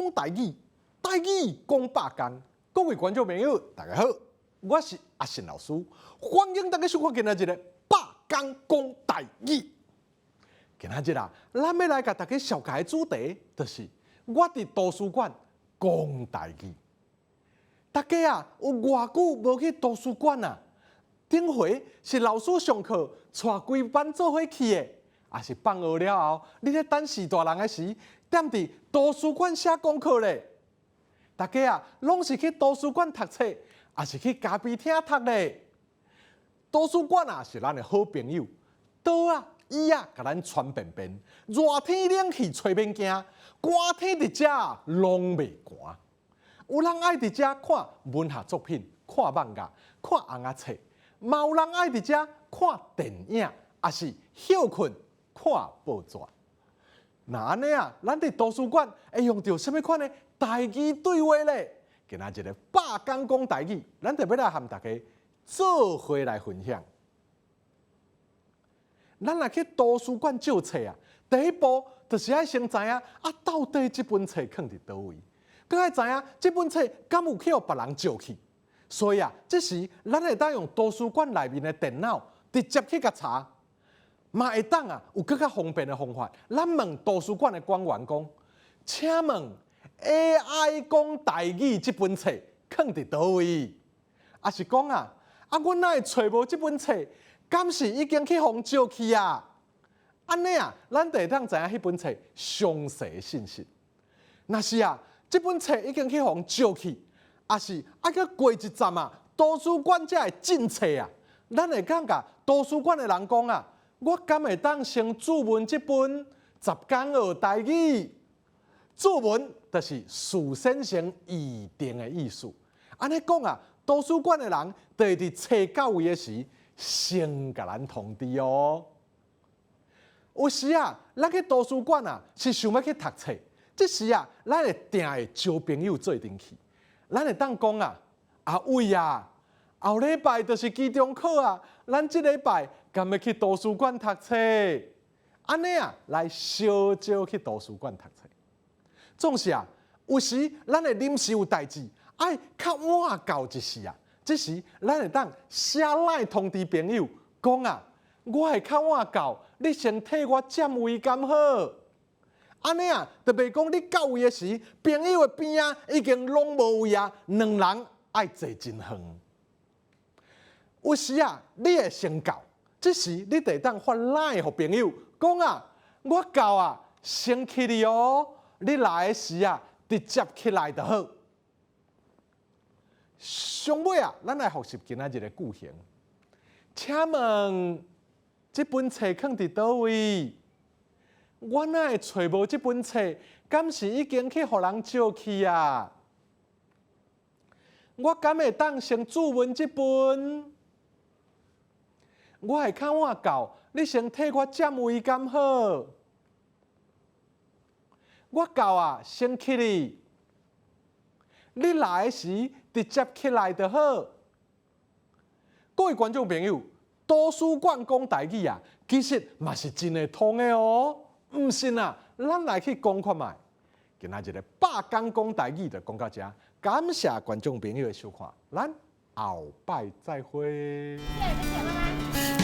講台語，台語講百工。各位觀眾朋友，大家好，我是阿信老師，歡迎大家收看今仔日的百工講台語。今仔日啊，咱欲來共大家紹介的主題，就是我佇圖書館講台語。大家啊，有偌久無去圖書館啊？頂回是老師上課，帶規班做伙去的，抑是放學了後，你咧等序大人的時，踮佇圖書館寫功課咧？大家啊，攏是去圖書館讀冊，抑是去咖啡廳讀咧？圖書館啊，是咱的好朋友，桌仔椅仔，共咱傳便便，熱天冷氣吹免驚，寒天佇遮攏袂寒。有人愛佇遮看文學作品、看漫畫、看尪仔冊，嘛有人愛佇遮看電影，抑是歇睏看報紙。若按呢啊，咱佇圖書館會用著啥物款的台語對話咧？今仔日的百工講台語，咱就欲來和大家做伙來分享。咱若去圖書館借冊啊，第一步就是愛先知影啊，到底這本冊囥佇佗位，閣愛知影這本冊敢有去予別人借去。所以啊，這時咱會當用圖書館內面的電腦直接去共查，嘛會當啊有閣較方便的方法。咱問圖書館的館員講，請問 AI 講台語這本冊囥佇佗位？抑是講啊，啊，阮哪會揣無這本冊？敢是已經去予借去啊？按呢啊，咱就會當知影彼本冊詳細的信息。若是啊，這本冊已經去予借去，抑是猶閣過一站啊，圖書館才會進冊啊。咱會當共圖書館的人講啊，我敢會當先注文這本十工學台語？注文就是事先先預定的意思。按呢講啊，圖書館的人就會佇冊到位的時，先共咱通知哦。有時啊，咱去圖書館啊，是想欲去讀冊。這時啊，咱會定會招朋友做陣去。咱會當講啊，阿偉啊，後禮拜就是期中考啊，咱這禮拜敢欲去圖書館讀冊？按呢啊，來相招去圖書館讀冊。總是啊，有時咱會臨時有代誌，愛較晚到一時啊。這時咱會當寫 LINE 通知朋友，講啊，我會較晚到，你先替我佔位敢好？按呢啊，就袂講你到位的時，朋友的邊仔已經攏無位啊，兩人愛坐真遠。有時啊，你會先到，這時你就會當發 LINE 予朋友，講啊，我到啊，先起哩哦，你來的時啊，直接起來就好。上尾啊，咱來複習今仔日的句型。請問這本冊囥佇佗位？我哪會揣無這本冊？敢是已經去予人借去啊？我敢會當先注文這本？我會較晚到，你先替我佔位敢好？我到啊，先起哩。你來的時直接起來就好。各位觀眾朋友，圖書館講台語啊，其實嘛是真會通的哦。毋信啊，咱來去講看覓。今仔日的百工講台語就講到遮，感謝觀眾朋友的收看，咱後擺再會。謝謝，謝謝，拜拜。